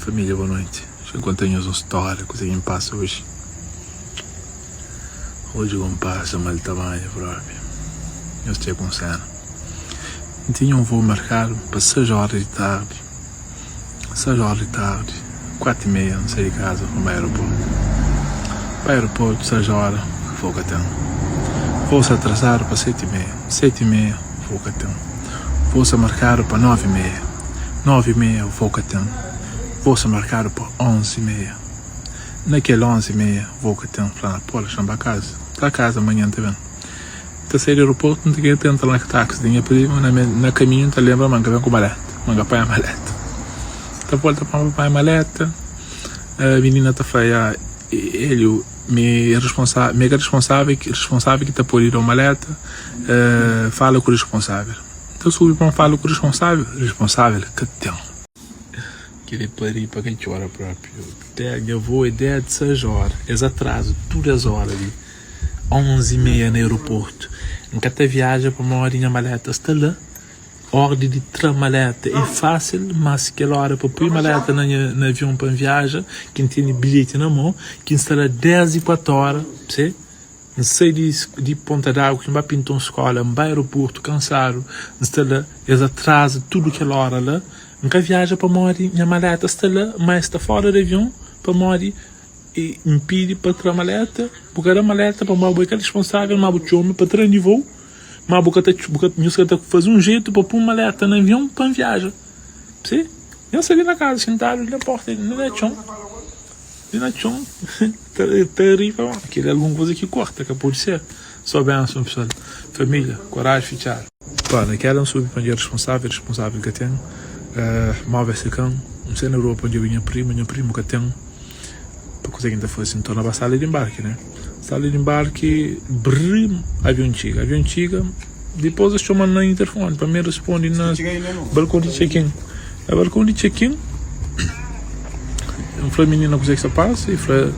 Família boa noite. Deixa eu contar nhos um história, kusa ki N pasa hoje. Hoje ku N pasa mal tamanhu propi. Nhos txeka un sena. N tinha un voo markadu pa 6 ora di tardi. 6 ora di tardi, 4 y meia N sai di kaza pa N bai aeroportu. Pa aeroportu 6 ora, voo ka ten. Voo sta atrasadu pa 7 y meia. 7 y meia, voo ka ten. Voo sta markadu pa 9 y meia. 9 y meia, voo ka ten. Voo sta markadu pa 11 y meia. Na kel 11 y meia, voo ka ten. Fla na, pô, dexa-m ba kaza. Ta kaza, manhan N ta ben. N ta sai di aeroportu, N ta kre ta entra na taxi di nha prima. Na na kaminhu N ta lenbra ma N ka ben ku maleta, ma N ka panha maleta. N ta volta pa N panha maleta, minina ta fla, ya, Hélio, mi é responsa mi é ka responsável, responsável ki ta pode da-u maleta, fala ku responsável. N ta subi pa N fala ku responsável, responsável ka ten. Keli pari pa ka txora propi. Te nha voo é 10 di 6 ora, es atraza tudu es ora li. 11 y meia na aeroportu. N ka ta viaja pamodi nha maleta sta la. Ordi di tra maleta é fásil, mas kel ora pa pui maleta na nha na avion pa N viaja, ki N tene bilheti na mon, ki N sta la 10 y 4 ora, pse? N sai di di Ponta d'Água ki N ba pinta un skola, N ba aeroportu kansadu, N sta la, es atraza tudu kel ora la. N ka viaja pamodi nha maleta sta la, ma es sta fora di avion pamodi I N pidi pa tra maleta, bu ka da maleta pamodi bo é ka responsável, má bu txoma pa tra-m di voo, má bu ka ta, bu ka, nhos ka ta faze un jetu pa pun maleta na avion pa N viaja. Si, nhos sta li na kaza xintadu li na porta, li na txon, li na txon, ta, ta ri pa kel algun kuza ki korta, ka pode ser. Só benson pessoal, família, koraji fitxadu. Pa, na kela N subi pa N dja responsável, responsável ka ten, móvel seka-m, N sai na rua pa N djobe nha primu, nha primu ka ten. Pa kuzê ki N ta faze? N torna ba sala di inbarki, né? Sala di inbarki, brrr, avion txiga. Avion txiga, dipôs es txoma-m na interfone pa mi responde na balkon di check-in. Na balkon di check-in, N fla minina kuzê ki sta pasa, e fla,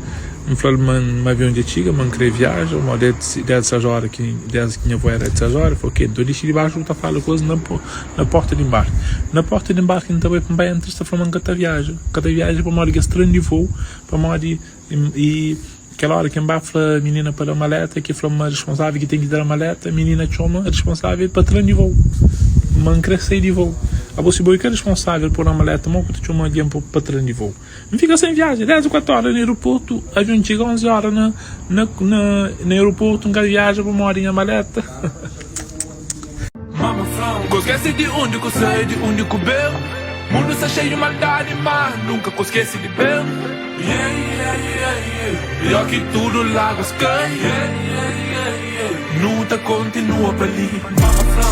N fla-l ma ma avion dja txiga, ma N krê viaja, ma dés dés 6 óra ki dés ki nha voo éra di 6 óra. El fla, ok, nton dixi di baxu bu ta fala ku es na na porta di inbarki. Na porta di inbarki N ta bai pa N bai entra, es ta fla ma N ka ta viaja. N ka ta viaja pamodi kes tren di voo, pamodi i kel ora ki N ba fla minina pa da maleta, ki fla ma responsável ki ten ki da maleta, minina txoma responsável pa tren di voo, ma N kre sai di voo. Abo si bo i ka responsável pa da maleta, mo ku ta txoma algen pa tren di voo? N fika sen viaja 10 i 4 ora na aeroportu, avion txiga 11 ora na na na aeroportu, N ka viaja pamodi nha maleta. Mama fla-m, Ko skese di undi ku sai, di undi ku ben Mundu sta xeiu di maldadi, ma nunka ko skese di ben Yeah, yeah, yeah, yeah Pior ki tudu laguas kai Yeah, yeah, yeah, yeah Nu ta kontinua pa li Mama fla-m.